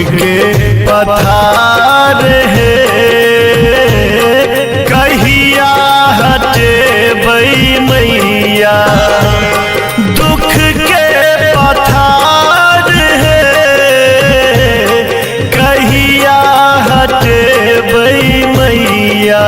के पथार हे, कहिया हटेबै मैया दुख के पथार हे, कहिया हटेबै मैया।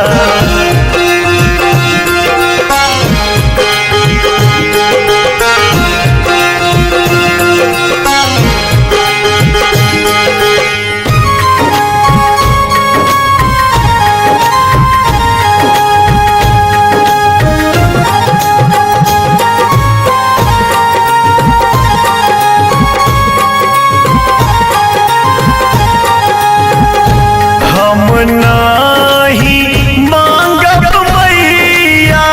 हम नाही मांगब मैया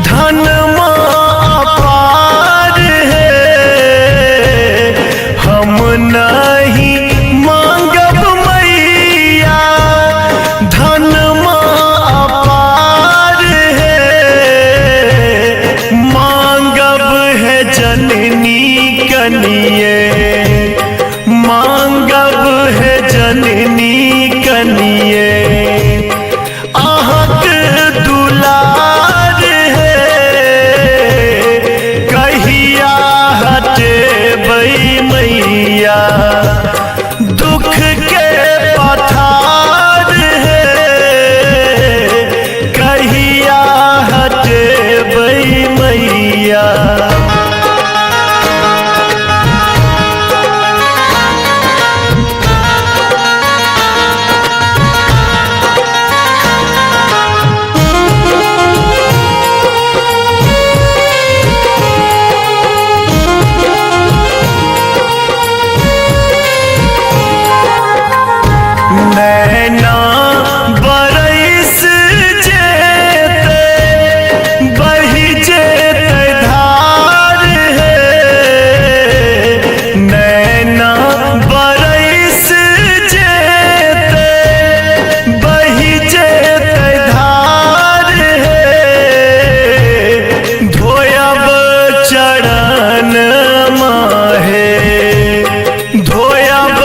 धन अपार हे, हम नाही मांगब मैया धन अपार हे, मांगब है जननी कनिए, मांगब है जननी कनिए अहाँक दुलार हे, कहिया हटेबै मैया दुख के पथार हे, कहिया हटेबै मैया। नैना बरस जेतै बहि जेतै धार हे, नैना बरस जेतै बहि जेतै धार हे, धोयब चरण माहे, धोयब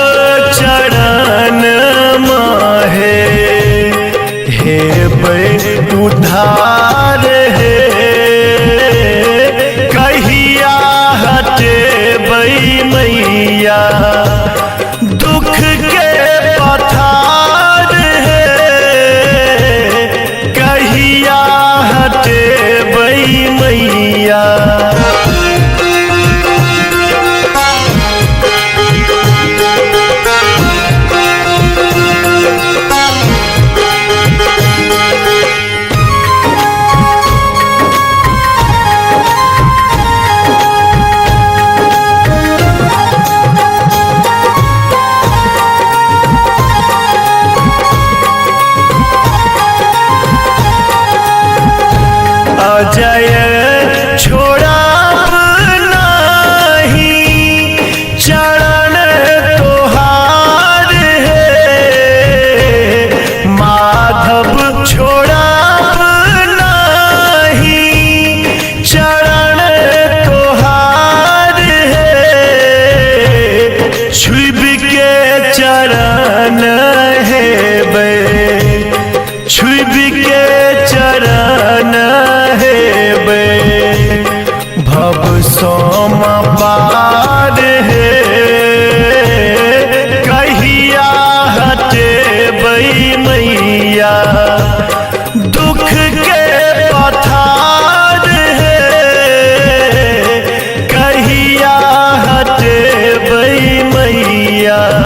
चरण माहे, हेबै उधार हे, कहिया हटेबै मैया दुख के पथार हे, कहिया हटेबै मैया। अजय छोड़ब नाही चरण तोहार हे, माधव छोड़ब नाही चरण तोहार हे, छुब के चरण हेबै, छुब के चरण हेबै, भव सोम पार हे, कहिया हटेबै मैया दुख